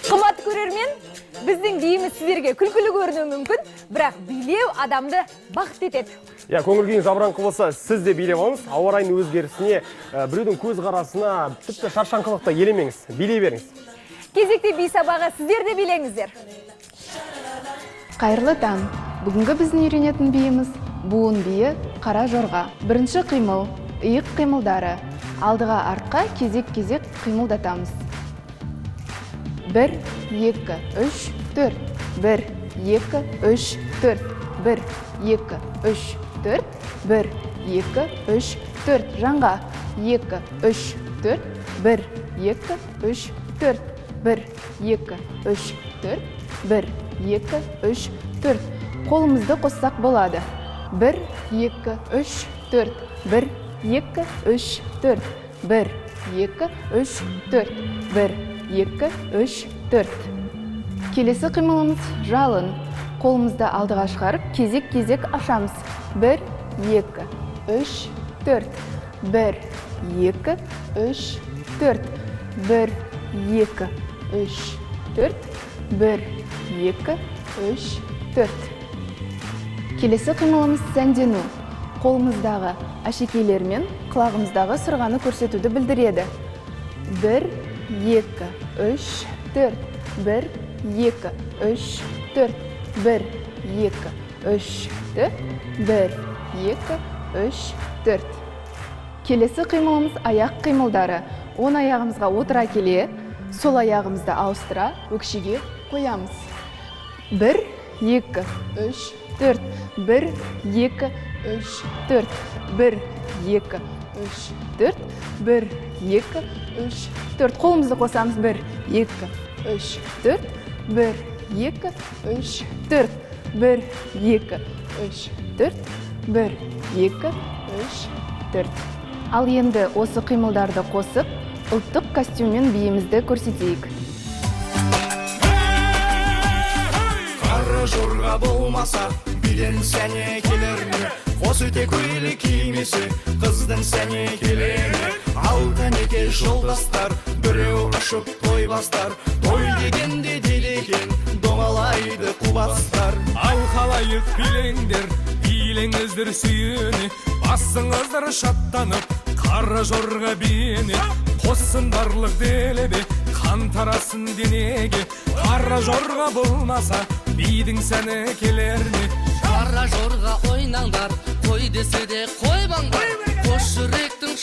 Қымбатты көрермен, біздің биіміз сіздерге күлкілі көрінуі мүмкін, бірақ билеу адамды бақытты етеді. Иә, көңіл күйіңіз жабыраңқы болса, сіз де билеп алыңыз. Ауа райының өзгерісіне, біреудің көз қарасына, тіпті шаршаңқылықты елемеңіз, билей беріңіз. Кезекте би сабағы, сіздер де билеңіздер. Қайырлы таң. Бүгінгі біздің үйренетін биіміз буын биі қара жорға. Бірінші қимыл, иық қимылдары. Алдыға артқа кезек-кезек қимылдатамыз. 1, 2, 3, 4. 1, 2, 3, 4. 1, 2, 3, 4. 1, 2, 3, 4. Жаңға. 2, 3, 4. 1, 2, 3, 4. 1, 2, 3, 4. 1, 2, 3, 4. Қолымызды қоссақ болады. 1, 2, 3, 4. 1, 2, 3, 4. 1, 2, 3, 4. 1, 2, 3, 4. Келесі қимылымыз жалын. Қолымызды алдыға шығарып, кезек-кезек ашамыз. 1, 2, 3, 4. 1, 2, 3, 4. 1, 2, 3, 4. 1, 2, 3, 4. Келесі қимылымыз сәндену. Қолымыздағы әшекейлермен құлағымыздағы сырғаны көрсетуді білдіреді. 1, 2, 3, 4. 1, 2, 3, 4. 1, 2, 3, 4. 1, 2, 3, 4. Келесі қимылымыз аяқ қимылдары. Оң аяғымызға отыра келе, сол аяғымызды ауыстыра өкшеге қоямыз. 1, 2, 3, 4. 1, 2, 3, 4. 1, 2, 3, 4. 1, 2, 3, 4. Қолымызды қосамыз. 1, 2, 3, 4. 1, 2, 3, 4. 1, 2, 3, 4. 1, 2, 3, 4. Ал енді осы қимылдарды қосып, ұлттық костюммен биімізді көрсетейік. Қара жорға болмаса, биден сәне келер ме? Қос өте көйлек кимесе, қыздың сәне келер ме? Ал кәнеке жолдастар, біреу ұшып той бастар. Той дегенде дейді екен, домалайды қубастар. Ал халайық билеңдер, билеңіздер сүйене, басыңыздар шаттанып, қара жорға биіне. Қоссын барлық делебе, қан тарасын денеге. Қара жорға болмаса, бидің сәні келер ме? Қара жорға ойнаңдар, қой десе де қоймаңдар. Қос жүректің